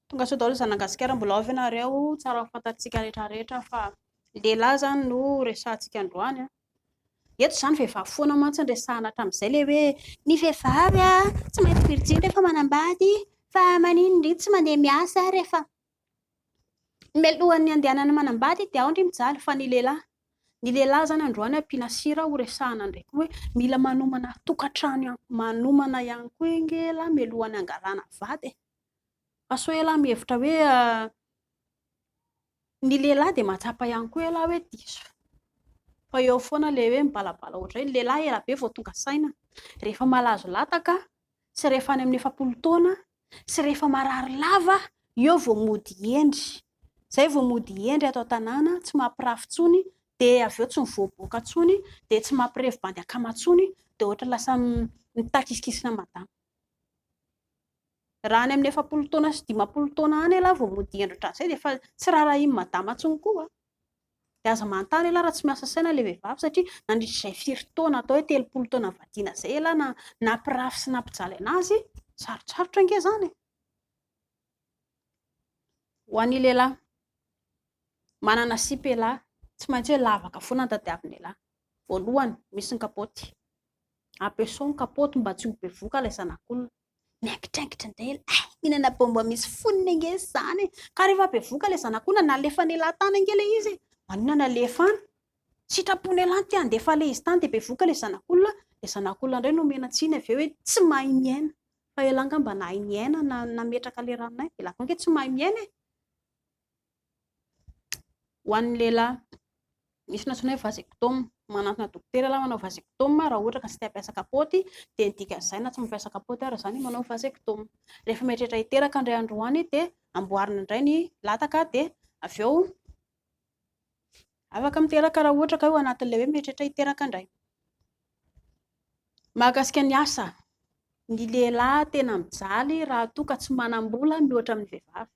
Tonga soa daholo zanak'Gasikara, mbola ao ve nareo? Tsara ho fantatsika rehetra rehetra fa lehilahy izany no resahantsika androany an. Eto izany vehivavy foana mantsy no resahana hatramin'izay ilay hoe ny vehivavy an, tsy maintsy virjiny rehefa manambady fa maninona ndry tsy mandeha miasa rehefa mialohan'ny handehanana manambady dia ao ndry mijaly fa ny lehilahy, ny lehilahy izany androany ampiana sira ho resahana indray koa hoe mila manomana tokantrano manomana ihany koa ange ialahy mialohan'ny hangalana vady e. Fa sao ialahy mihevitra hoe ny lehilahy dia mahatsapa ihany koa ialahy hoe diso. Fa eo foana ilay hoe mibalabala ohatr'izay. Ny lehilahy ela be vao tonga saina. Rehefa malazo lataka sy rehefa any amin'ny 40 taona sy rehefa marary lava, eo vao mody hendry. Izay vao mody hendry ato an-tanàna, tsy mampirafy intsony, dia avy eo tsy mivoaboaka intsony, dia tsy mampirevy bandy akama intsony, dia ohatra lasa mitakisikisina madama. Raha any amin'ny 40 taona sy 50 taona any ialahy vao mody hendry ohatran'izay dia efa tsy raharahian'ny madama intsony koa. Dia aza manontany ialahy raha tsy miasa saina ilay vehivavy satria nandritra izay firy taona atao hoe 30 taona nivadiana izay ialahy na nampirafy sy nampijaly an'azy, sarotsarotra ange izany e. Ho an'ny lehilahy, manana sipa ialahy, tsy maintsy hoe lavaka foana ny tadiavin'ialahy. Voalohany, misy ny kapaoty. Ampiasao ny kapaoty mba tsy ho bevoka ilay zanak'olona. Miaingitraingitra indray ela, hay mihinana bonbon misy fonony ange izany e! Ka rehefa bevoka ilay zanak'olona, nalefan'elah tany ange ilay izy e! Maninona nalefa any? Sitrapon'elah ny te handefa ilay izy tany dia bevoka ilay zanak'olona, ilay zanak'olona indray no omena tsiny avy eo hoe tsy mahay miaina. Fa elah angamba nahay niaina na nametraka ilay ranon'aina, elah koa ange tsy mahay miaina e! Ho an'ny lehilahy, misy ny antsoina hoe vasectome. Manantona dokotera ialahy manao vasectome raha ohatra ka tsy te hampiasa kapaoty dia ny dikan'izay na tsy mampiasa kapaoty ary izany manao vasectome. Rehefa mieritreritra hiteraka indray androany dia amboarina indray ny lataka dia avy eo afaka miteraka raha ohatra ka eo anatin'ilay hoe mieritreritra hiteraka indray. Mahakasika ny asa, ny lehilahy tena mijaly raha toa ka tsy manam-bola mihoatra amin'ny vehivavy.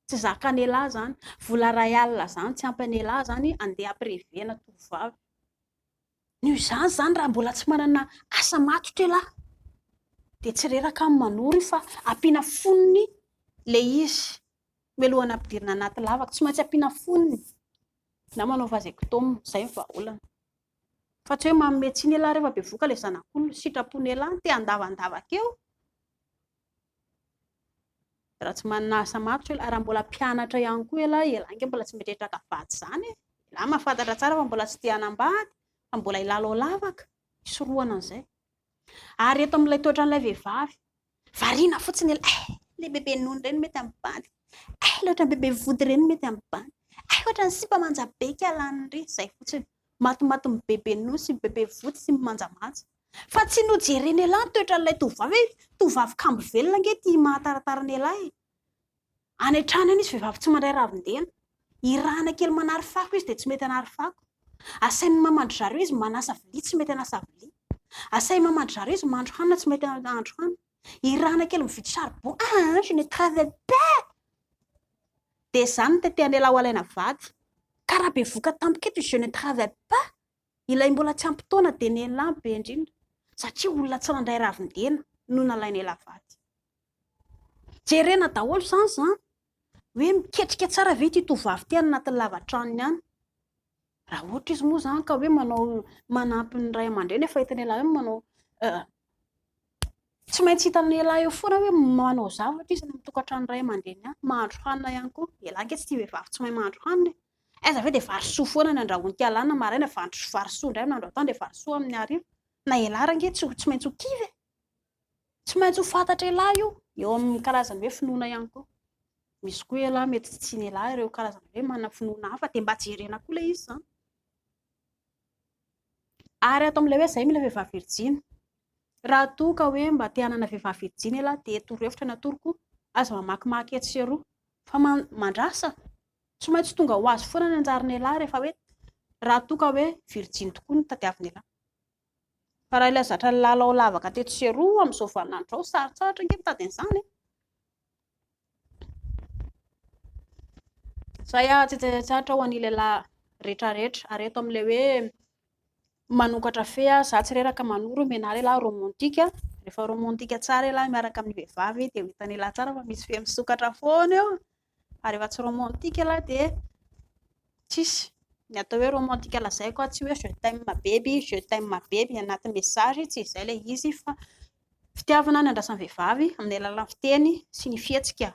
Tsy zakan'elah zany. Vola ray alina zany tsy ampy an'elah zany andeha hampirevena tovovavy. Noho izany zany raha mbola tsy manana asa matotra elah dia tsy reraka ny manoro io fa ampiana fonony le izy mialohan'ny ampidirina anaty lavaka. Tsy maintsy ampiana fonony na manao vasectome, zay ny vahaolana. Fa tsy hoe manome tsiny elah rehefa bevoka le zanak'olona, sitrapon'elah ny te handavandavaka eo. Raha tsy manana asa matotra ialahy, raha mbola mpianatra ihany koa ialahy, ialahy ange mbola tsy mieritreritra haka vady izany e! Ialahy mahafantatra tsara fa mbola tsy te hanambady, fa mbola hilalao lavaka, hisorohana an'izay. Ary eto amin'ilay toetran'ilay vehivavy, variana fotsiny ialahy, eh! Ilay bebe nono ireny mety amin'ny bandy, eh! Ilay ohatran'ny bebe vody ireny mety amin'ny bandy, eh! Ohatran'ny sipa manja be kialan'ireny, izay fotsiny. Matimatin'ny bebe nono sy ny bebe vody sy ny manjamanja. Fa tsy nojeren'elah ny toetran'ilay tovovavy hoe tovovavy kambo velona ange ity mahataratara an'elah e! Any an-trano any izy vehivavy tsy mandray ravin-dena. Irahana kely manary fako izy dia tsy mety hanary fako. Asain'ny maman-dry zareo izy manasa vilia tsy mety hanasa vilia. Asain'ny maman-dry zareo izy mahandro hanina tsy mety hahandro hanina. Irahana kely mividy charbon, ah je ne travaille pas! Dia izany no tetehan'elah ho alaina vady. Ka raha bevoka tampoka eto je ne travaille pas! Ilay mbola tsy ampy taona dia nen'lah be indrindra satria olona tsy nandray ravin-dena no nalain'elah vady. Jerena daholo izany izany hoe miketrika tsara ve ity tovovavy ity any anatin'ny lava-tranony any. Raha ohatra izy moa izany ka hoe manao manampy ny ray aman-dreny efa hitan'elah hoe manao Tsy maintsy hitan'elah eo foana hoe manao zavatra izy any amin'ny tokantrano ray aman-dreny any, mahandro hanina ihany koa. Elah ange tsy tia vehivavy tsy mahay mahandro hanina e. Aiza ve dia vary soa foana ny andrahoin'i Kialana maraina, vary soa indray amin'ny andro atoandro dia vary soa amin'ny hariva. Na elah ary ange tsy tsy maintsy ho kivy e. Tsy maintsy ho fantatr'elah io, eo amin'ny karazana hoe finoana ihany koa. Misy koa elah mety tsy tian'elah ireo karazana hoe manana finoana hafa dia mba jerena koa ilay izy izany. Ary ato amin'ilay hoe izay mila vehivavy virjiny. Raha toa ka hoe mba te hanana vehivavy virjiny ialahy dia torohevitra ny atoroko, aza mamakimaky etsy sy eroa fa mandrasa. Tsy maintsy tonga ho azy foana ny anjaran'ialahy rehefa hoe raha toa ka hoe virjiny tokoa no tadiavin'ialahy. Fa raha ilay zatra nilalao lavaka tetsy sy eroa amin'izao vaninandro izao, sarotsarotra ange mitady an'izany e. Zay aho tsy tsatra ho an'ny lehilahy rehetrarehetra ary eto amin'ilay hoe manokatra fe aho, za tsy reraka manoro, mianara elah romantique. Rehefa romantique tsara ialahy miaraka amin'ny vehivavy dia ho hitan'ialahy tsara fa misy fe misokatra foana eo. Fa rehefa tsy romantique ialahy dia tsisy. Ny atao hoe romantique lazaiko a, tsy hoe je t'aime baby, je t'aime baby anaty message, tsy izay ilay izy fa fitiavana no andrasan'ny vehivavy amin'ny alalan'ny fiteny sy ny fihetsika.